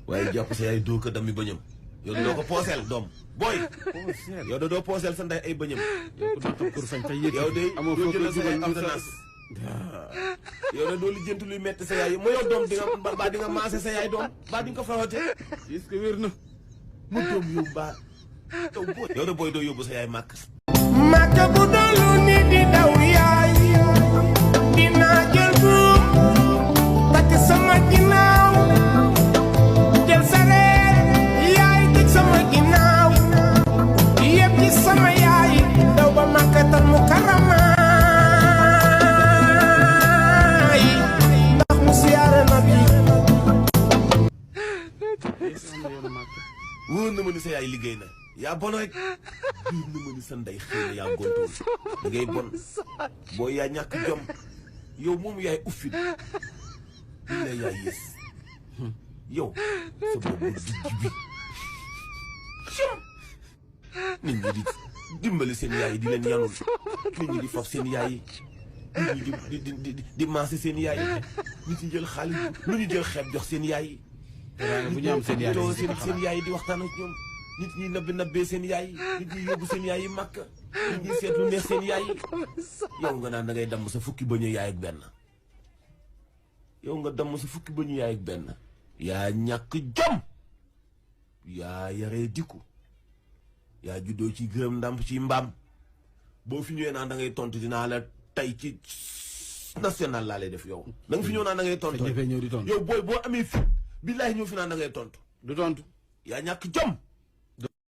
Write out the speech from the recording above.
waaye jàpp sa yaay doo ko dami bëñam yow doo ko pooseel doom booy yow doo pooseel sa ndey ay bëñam yow de doo jël sa yaay ordonnance yow de doo lijjanti luy metti sa yaay mu yow doom di nga baa di nga maase sa yaay doom baa di nga ko fawate est-ce que wér na mu doom yow baa yow de booy doo yóbbu sa yaay màkk bu doolu ni di daw yaay dinaa jël buum takk sama ginnaaw jël sareet yaay tëj sama ginnaaw yëpp ci sama yaay daw ba Makkatal Mukarramaay ndax mu siyaare Nabi wóor na ma ni sa yaay liggéey na yaa bon rek wóor na ma ni sa ndey xëy na yaa gontoon da ngay bon boo yaa ñàkk jom yow moom yaay uffit lii la yaay yées yow sa boobu digg bi nit ñi di dimbali seen yaay yi di leen yanul nit ñi di faf seen yaay yi nit ñi di maase seen yaay yi nit ñi jël xaalis lu ñu jël xeeb jox seen yaay yi bu ñu am seen yaay yi di waxtaan ak ñoom nit ñi nabbee seen yaay yi nit ñi yóbbu seen yaay yi màkk nit ñi seet lu neex seen yaay yi yow nga naan da ngay damm sa fukki bëñu yaay ak benn yow nga damm sa fukki bëñu yaay ak benn yaa ñàkk jom yaa yaree dikku yaa juddoo ci gërëm ndàmp ci mbaam boo fi ñëwee naan da ngay tontu dinaa la tey ci national laa lay def yow da nga fi ñëw naan da ngay tontu yow booy boo amee fit billaahi ñëw fi naan da ngay tontu du tontu yaa ñàkk jom